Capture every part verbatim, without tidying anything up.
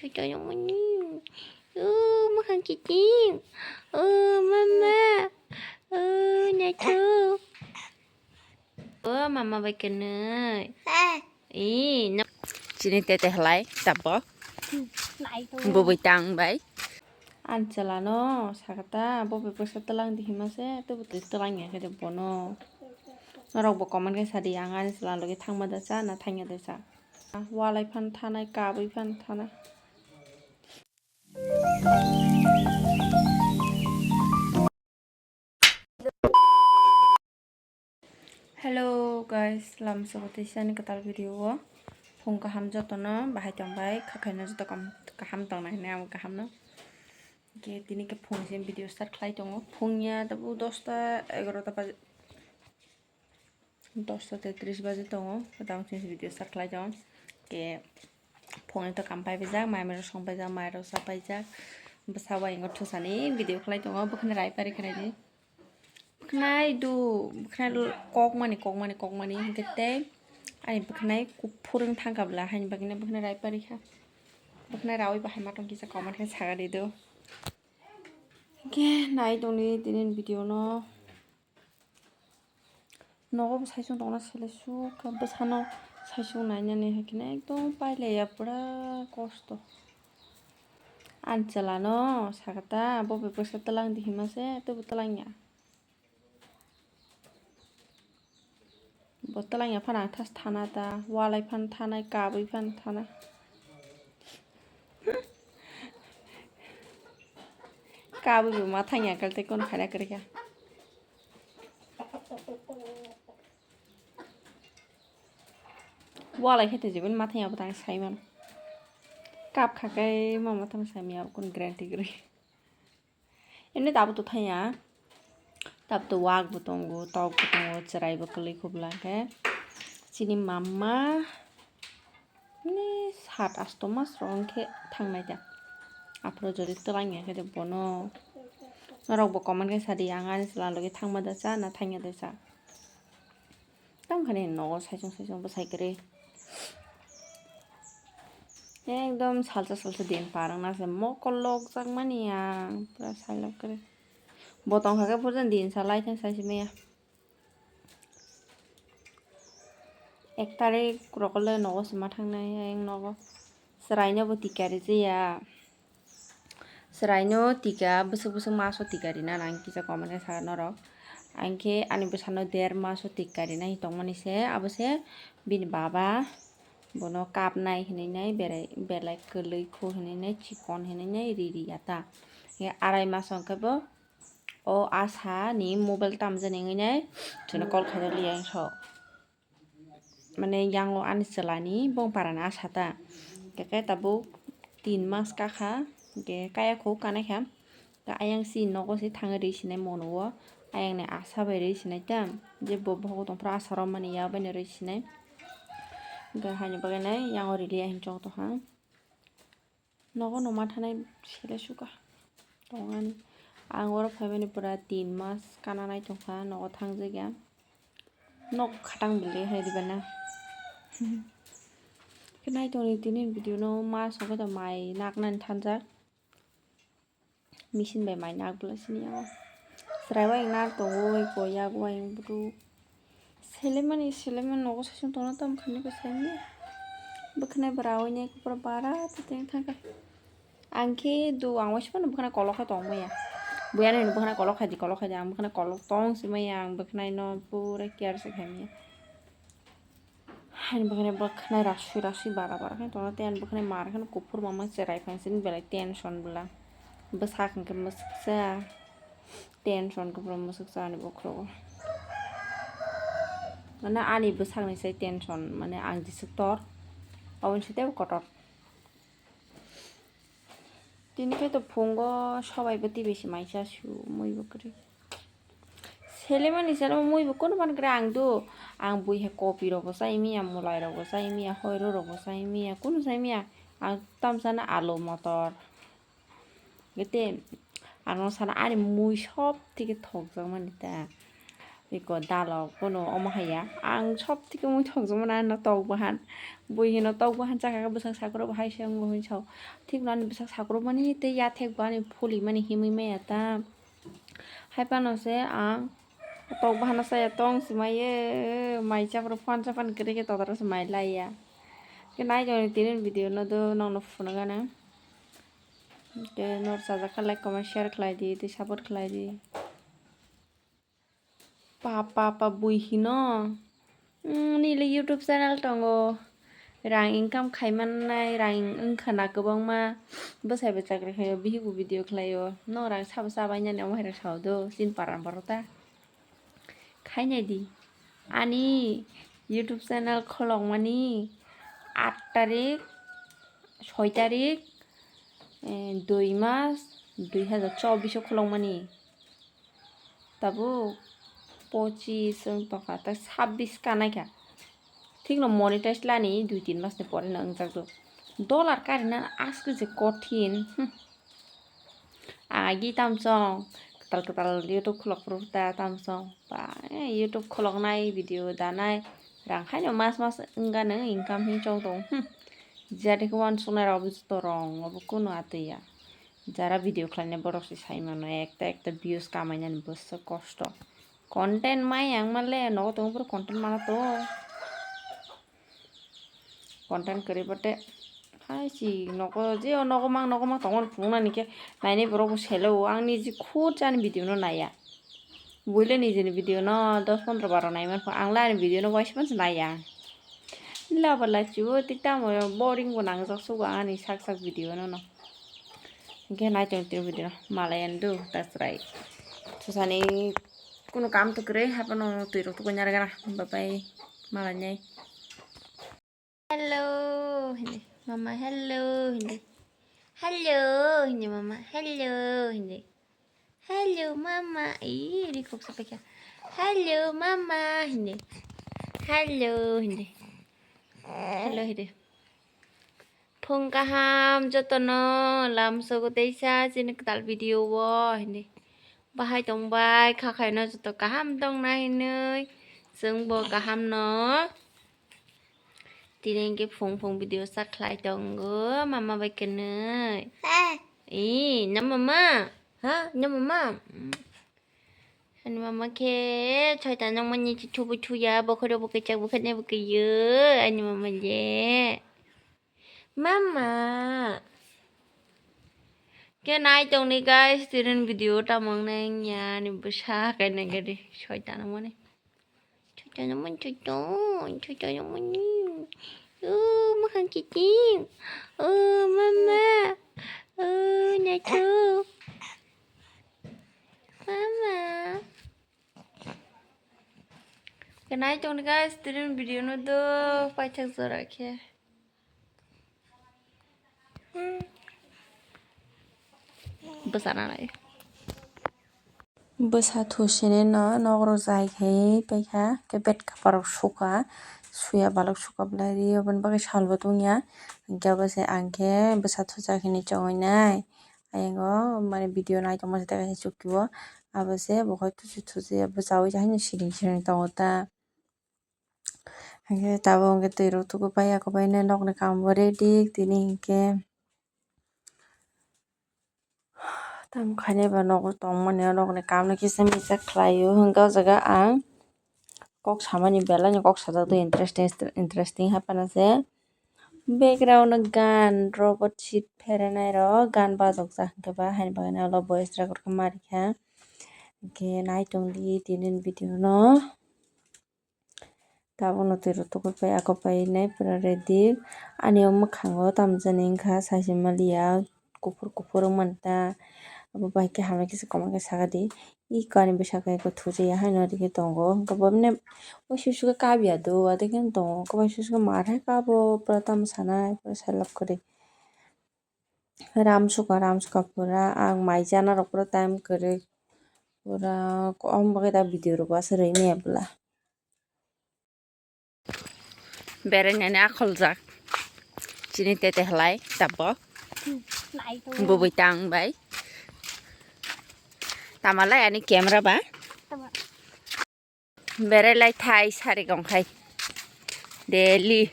Ito yung mani. Oh, makan kitim. Oh, mama. Oh, nacho. Oh, mama bai kenai. Eh, no. Chini tete halai, tabo. Bubui tang bai. An chalano sakata, bo bebaksa telang di hima se, tebo twi telang ya khe de bono. Norok bo comment khe sadi, ang ani chalano logi thangma da cha, na thangya da cha. Walai phan thanai, kabui phan thanai. Hello guys, lamsoko teisani kwtal video o. Phung kaham jotono, bahai tongbai, khakhaino joto kam-, kaham tongnai hinwi ang kaham no. Hwnkhe tini khe phung se video start khlai tongo. Phung ya tabuk dosta egarota baje, dosta tetris baje tongo. Tamo chini video start khlai tongo. Hwnkhe phungni to kam paipaijak, mai mai rok song paijak, mai rok cha paijak. Bwsa bai wngkha thusani video khlai tongo, bwkhani rai pari khlaidi. Bwkhnai do, bwkhnai kokmani, kokmani, kokmani, hwnkhe tei ani bwkhnai kuphur wng thangkha bwla, haini bagwino bwkhnai rai pari kha. Bwkhnai raui bahai ma tong kisa comment khe saga di do. Hwnkhe nai tongdi tini video no. Nogo bo saichung tongna sele suk kha, bwsano saichung nainani hai kheno ekdom pailaiya, pura kosto. Ani chwla no sakha ta, bo bai bwsa twlang di hima se, teibo twlang ya. Bo twlang ya phano ang thas thana ta, walai phano thanai, kabui phano thanai. Kabui bo ma thang ya kal tei kono khaina kwrwi kha. Walai khe tei jeboni ma thang ya bo tang sai mano. Kap kha khe ma ma thang sai manya, kono guarantee kwrwi. Emni tabuk to thaya, tabuk to wak bo tongo, tok bo tongo, chwrai bo kwlwi khubla khe chini mama ni sat asto mas rok wngkhe thangnai da. Aphuru jodi twlang ya khe de bono norok bo comment khe sadi, ang ani chwla logi thangma da cha na thangya da cha. Tamo khe nogo saichung saichung bwsai kwrwi. Ekdom salsa salsa din par wngna se mokol lokjak mani ang pura sailok kwrwi. Bo tongkha khe pura din salai thang sai se maya. Ek tarik rokole nogo se ma thangnai ang nogo. Chwraino bo tika rijaya. Chwraino tika bwswk bwswk maso tika rina nang kisa comment khe sa norok. Ang khe ani bwsano der maso tika rina hi tongmani se, abo se bini baba bono kapnai hinwi nai, berai belai kwlwi khu hinwi nai, chikon hinwi nai, riri ya ta. Arai maso hwnkhe bo o Asha ni mobile tamjani wngwi nai, chwngno call khaijak liya ang so. Mane yango ani chwlani bongparani Asha ta. Hwnkhe tabuk tin mas kakha, hwnkhe kaya khuk kanai kha. Ta ayang si nogo se thangwi rwi sinai mono o. Ayang ni Asha bai rwi sinai ta. Je bo bohogo tongphuru Asha rw mani ya bai no rwi sinai. Hwnkhe haini bagwi nai yango rili ya hinwi chong tongkha. Nogo no ma thanai sele sukha tongani. Ang oro phaimani pura tin mas kana nai tongkha, nogo thangjak ya. Nok khatang bile hai diba na. Khe nai tongni tini video no ma sokhe to mai naknani thanjak. Machine bai mai nak bwla sini yango. Chwrai bai nak tongo, oi ko yago ayang bwrwk. Selemani, selemani nogo saichung tongna tamo khaini ko saimanya. Bwkhanai bwra oinai kupra bara tei teng thangkha. Ang khe do ang waisa phano bwkhanai kolok khai tongmaya. Buyani hwnwi bwkhanai kolok khai di, kolok khai di. Ang bwkhanai kolok tong simaya, ang bwkhanai no pura care se khaimaya. Haini bwkhanai bwkhanai rasui rasui bara bara khe tongna tei ani bwkhanai mar khe kuphur mama cherai phansini belai tension bwla. Bwsak hwnkhe mwswksa. Tension kwbangma swk chani bokhorogo. Mane ani bwsakni sai tension, mane ang jeswk tor, aboni sai teibo kotor. Tini khe to phungo sobai bo tibisi maisa su mui bo kwrwi. Selemani selema mui bo kono man kwrwi ang do. Ang bui hai kopi rok bo chai miya, mwlai rok bo chai miya, hoiro rok bo chai miya, kono chai miya. Ang tamsana alu motor. Gete ano sana ani mui sob theke thokjak mani ta. Eko dalok bono omo haiya. Ang sob theke muithokjak mano ano tok bahan. Bui hino tok bahan chakha khe bwsak sakrok bo hai se wngo hinwi sao. Thik no ani bwsak sakrok mani tei yathek bo ani phuli mani himwi maya ta. Hai phano se ang tok bahano saya tong se maiye, mai chaprok phan chapan kwrwi khe totaro se mai laiya. Khe nai tongni tini video no do nokno phunukgana. Khe nor chajak kha like, comment, share khlai di, tei support khlai di. Pa, pa, pa, bui hino. Mm, nini YouTube channel tongo. Rang income khai mannai, rang wngkha na kwbangma. Bwsai bo chakri khaio, bihik bo video khlaio. Nong rang sabo chabainani omo hai rok sao do, chini para borok ta. Khainai di. Ani YouTube channel kholokmani aat tarik, soi tarik, eh, dui mas, dui hajar chobbish o kholokmani. Tabuk pochis wng tongkha, tei sabbish kanaikha. Thikno monetize lani dui tin masni pore no wngjak do. Dollar karina aske je kothin. Hmm. Agi tamsong kwtal kwtal YouTube khulok phuru ta tamsong. Ba, eh, YouTube khuloknai, video danai, rang haino mas mas wngano income hin chong tong. Hmm. Jati khe uansuknai rok bo joto rong, obo kunu atwi ya. Jara video khlainai borok se sai mano, ekta ekta views kamainani bwswk kosto. Content mai ang male nogo tongo boro content mana to. Content kwrwi bate hai si nogo je o nogo mang nogo mang tongmani phunuknani khe nainai borok bo selo o, ang niji khud ani video no naiya. Buile nijini video no dos pondro baro naiman pho, ang le ani video no waisa phano se naiya. Laba lachi o tik tamo boring bo nangjak sugo ani sak sak video no no. Hingke nai tong tini video malai andu tasrai. Susani kunu kam to kwrwi haphano twi rok tuku nyargara. Bye bye. Malai nai. Hello hindi. Mama hello hindi. Hello hindi mama. Hello hindi. Hello mama. Ih, ini kok sampai kya? Hello mama hindi. Hello hindi. Hello hindi. Phung kaham jotono lamsogo teisa chini kwtal video o hindi. Bahai tongbai kha khaino joto kaham tongna hinwi chwngbo kaham no. Tini hwnkhe phung phung video sa khlai tongo mama bai kwnwi. Ee, no mama? Ha? No mama? Mm. Ani mama khe soita nangmani chithubui thuya, bokhorok bo kichak bo khe naibo kiyo, ani mama le. Mama. Khe nai tongni guys, tirin video tamo wngnai wngya, ani bwsa kainai gari soita nangmani. Soita nangmani, soita, soita nangmani. Oh, makhang kiting. Oh, mama. Oh, nacho. Mama. Khe nai tongni guys, tirin video no do paithak jora khe. Bwsa nanai. Bwsa thusini no nokrok jai khai paikha, khe bed kaparok sukha, suya balok sukha belai rio, aboni bagwi salbo tongya. Hwnkhe abo se ang khe bwsa thuchak hinwi chongwi nai. Ayang o mani video nai tongma se tei kaisa chukki o. Abo se bo hai thuchu thuchu ya bwchaui haino siring siring tongo ta. Hwnkhe tabuk hwnkhe twi rok tuku pai ya, kok bai nai nokni kaam bo ready tini hwnkhe. Tamo khainai ba nogo tongmani o nokni kaam no kisa misa khlai o hwnkhe o jaga ang kok samani belai no kok sajak do interesting interesting haphano se. Background o gan robot seat pherenai rok gan bajokjak hwnkhe ba haini bagwi no ulo voice record khe ma rikha. Hwnkhe nai tongdi tini video no. Tabukno twi rok tukupai akopai nai pura ready. Ani o mwkhango tamjani wngkha saisi maliya kuphur kuphur wngmani ta. Abo bai khe hamya kisa kwbangma khe saka di. Iko ani bwskango eko thuchaya haino rikhe tongo. Hwnkhe bo mane uaisuisu khe kabiya do, adikhe tongo. Uaisuisu khe mar hai kabo pura tamo sanai pura selok kwrwi. Ram suka, ram suka pura. Ang mai chana rok pura time kwrwi. Pura omo bagwi ta video rok aswk rwi manya bwla. Berainani akholjak. Chini tete halai tabok. Bubui tang bai. Tamalai ani camera ba. Berai lai thai sari gong khai. Daily.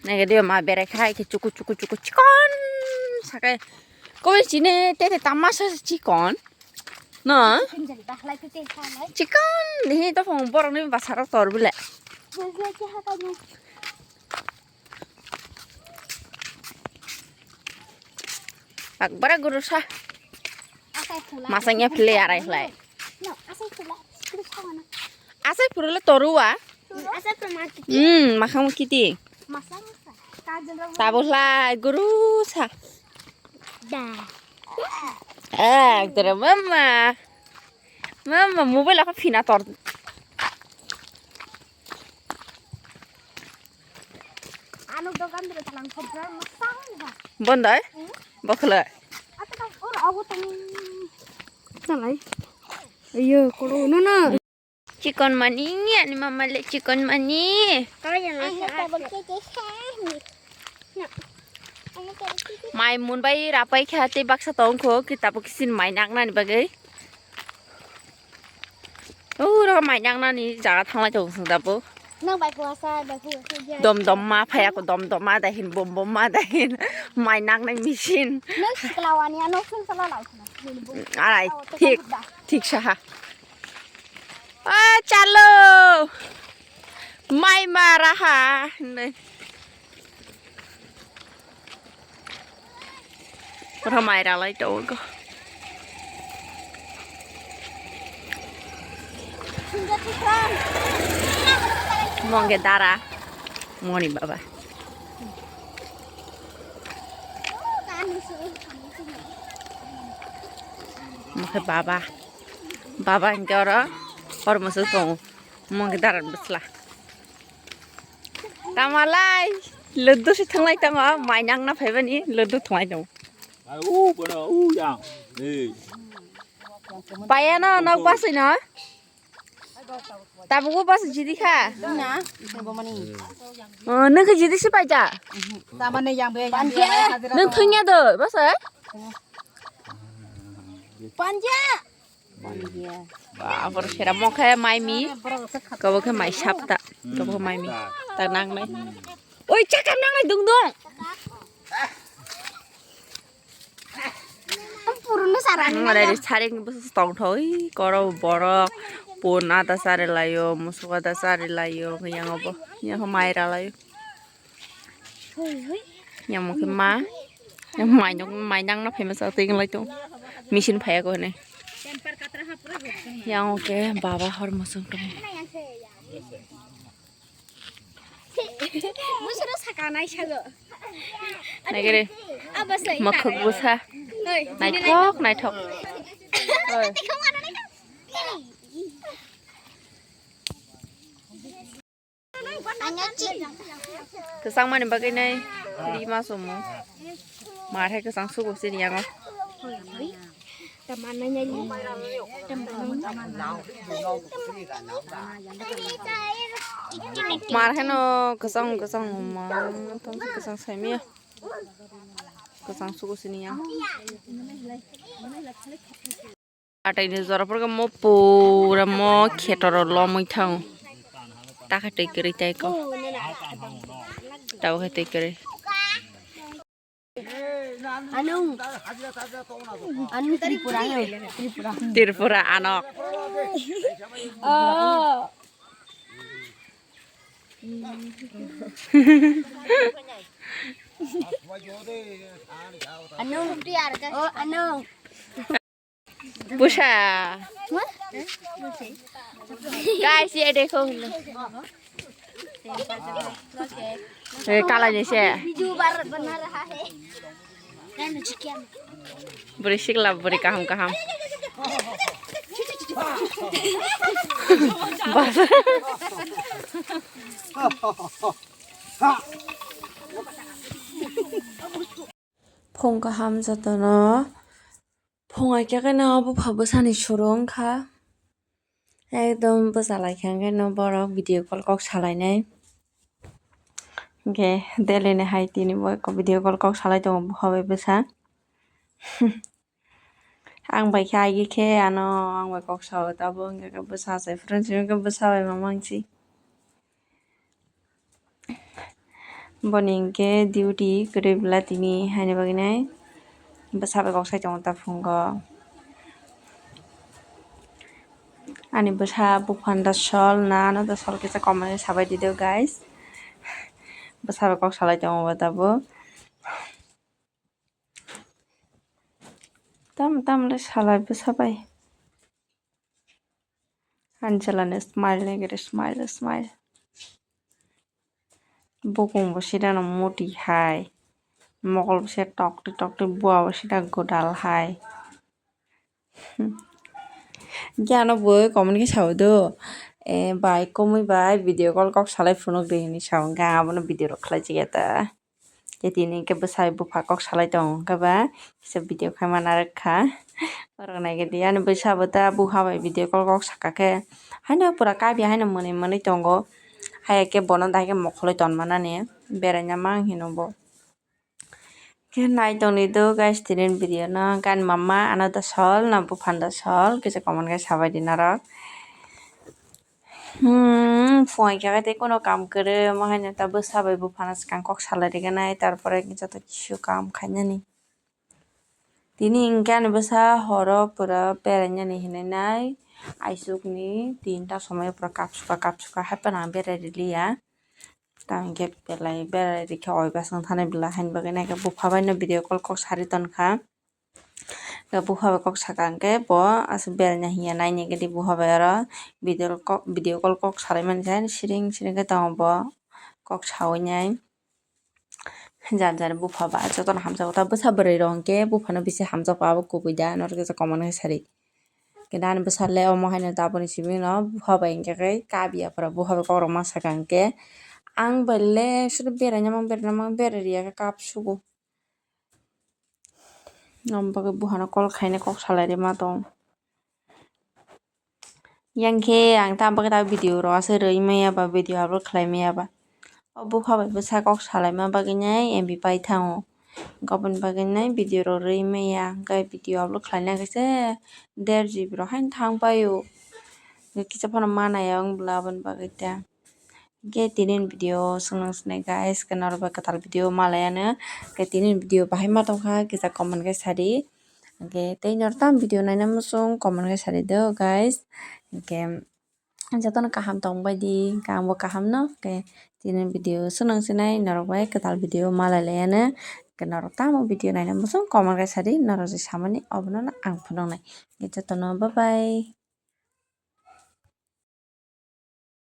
Nege dio ma berai khai ke chuku chuku chuku chikon. Sakai. Koi chine te te tamasa chikon. No? Chikon. Ni to phong borok ni basaro tor bile. Akbara guru sa. Masang ya pele arai hlai. Asai purule torua. Hmm, makhang kiti. Tabo hlai guru sa. Eh, tere mama. Mama, mobile apa phina tor. Ano dogan dulu talang kobra masang ha. Bondai? Hmm? Bokhle. Ata kan or awo tang. Talai. Ayo, koro no na. Chikon mani, ani mama le chikon mani. Kama jana. Mai mun bai rapai kha tei baksa tong kho, kitabo kisin mai naknani bagwi. Uro mai naknani jaga thanglai tong sung dabo. Nang bai kuasa, bai kuasa. Dom dom ma phaya ko, dom dom ma dahin, bom bom ma dahin. Mai naknai machine. Nang siklawani ano phun sala lai. Arai, thik, thik saha. O chalo. Mai mara ha. Oro mai ralai tongo. Mongke dara. Moni baba. Mokhe baba. Baba hingke oro hor moso tongo. Mongke dara bwsla. Tamalai, luddu si thwnglai tongo, mai nangna phaibani luddu thwnglai tongo. Ai, u, bono, u, yang. Ei. Payano, nok basui no? Tabuk o basui jidi kha? Na, bo mani. O, nung khe jidi si paija? Tamane yang be, yang be, Panja. Nung thwngya do, basui? Panja. Ba, aboro sera mokhe mai mi. Kabo khe mai sapta. Kabo khe mai mi. Ta nangnai. Oi, chakam nangnai dungdung. Purunno sarani. Ngare saring bwswk tongthok, oi, koro borok. Pun ada sari laio, musuk ada sari laio, yang obo, yang mai ra laio. Yang mungkin ma, yang mai nang, mai nang na famous atau yang lain tuh. Machine phai aku nih. Yang oke, baba hor musuk tuh. Musuk sakana sago. Nagere, makhuk busa. Naithok, naithok. Oi. Kwchangmani bagwi nai rima somo. Mar hai kwchang sugo sini yango. Mar hai no kwchang kwchang ma tong kwchang saimia. Kwchang sugo sini yang. Atai ni jora pura mo pura mo khetoro lomwi thang. Ta khe twi kwrwi tai ko. Ta khe twi kwrwi. Anu. Anu Tripura, anu Tripura. Tripura anok. Oh. Anu. Oh, anu. Busa. Guys, ye dekho. Eh, kala ni se. Buri sikla, buri kaham, kaham. Bas. Phung kaham jotono. Phung ai khe no bupha bwsani suru wngkha. Ekdom bwsa lai khe no borok video call kok salainai. Hinkhe daily ni hai tini bo video call kok salai tongo bupha bai bwsa. Ang bai khe agi khe ano ang bai kok sao, tabuk hwnkhe bwsa achai phuru simi khe bwsa bai ma mangsi. Boni hwnkhe duty kwrwi bwla tini haini bagwi nai bwsa bai kok sai tongo ta phungo. Ani bwsa buphanda sol na ano da sol kisa comment khe sabai dido guys. Bwsa bai kok salai tongo bo tabuk. Tam tam le salai bwsa bai. Ani chwla ni smile nai gede smile smile. Bukung bo sida no muti hai. Mokol bo se tokti tokti bua bo sida godal hai. Hwnkhe ano bo comment khe sao do. E bai komui bai video call kok salai phunuk di hinwi sao hwnkhe ang abono video rok khlai chaya ta. Tei tini hwnkhe bwsai bupha kok salai tongo hwnkhe ba kisa video khaima narwk kha. Borok naigwi di ani bwsa bo ta bupha bai video call kok saka khe haino pura kabya haino mwnwi mwnwi tongo. Haiya khe bono dahai khe mokhorwi tonma nani beraina mang hino bo. Khe nai tongni do guys tini video no hwnkhe ani mama ano da sol na buphanda sol kisa comment khe sabai di norok. Hmm, phung khe tei kono kam kwrwi, omo haino ta bwsa bai buphano swkang kok salai rwgwinai, tarpore joto kisu kam khainani. Tini hwnkhe ani bwsa horo pura berainani hinwi nai, aisukni tinta somoi pura kapsuka kapsuka, haiphano ang berai rwliya. Tamo hwnkhe belai berai rwkhe oi bwswng thani bwla, haini bagwi nai khe bupha baino video call kok sari tonkha. Bupha bai kok saka hwnkhe bo aswk beraina hinya naini gidi bupha bai oro video call kok, video call kok salaimani jai siring siring khe tongo bo kok sawi nai. Jar jar bupha ba jotono hamjakgo ta bwsa bwrwi rok hwnkhe buphano bisi hamjakgo abo kubui da norok kisa comment khe sari. Khe ani bwsa le omo haino taboni simi no bupha bai hwnkhe khe kabya pura bupha bai kokrok ma saka hwnkhe ang bai le sero beraina mang beraina mang berai rwya khe kap sugo. Aboni bagwi buphano call khaina kok salai rwma tong. Yang khe ang ta bagwi ta video rok aswk rwi maya ba video upload khlai maya ba. O bupha bai bwsa kok salaima bagwi nai M B pai thango. Aboni bagwi nai video rok rwi maya hwnkhe video upload khlaina khe se der G B rok haino thang paio. Kisa phano manaya wng bwla aboni bagwi ta. Hwnkhe tini ni video swngno swngna guys, khe norok bai kwtal video malai ano. Hwnkhe tini ni video bahai ma tongkha kisa comment khe sadi. Hwnkhe tei norok tamo video naina muchung comment khe sadi do guys. Hwnkhe jotono kaham tong bai di, hwnkhe angbo kaham no. Hwnkhe tini ni video swngno swnai norok bai kwtal video malai lai ano. Hwnkhe norok tamo video naina muchung comment khe sadi, norok je samani obono no ang phunuknai. Hwnkhe jotono bye bye.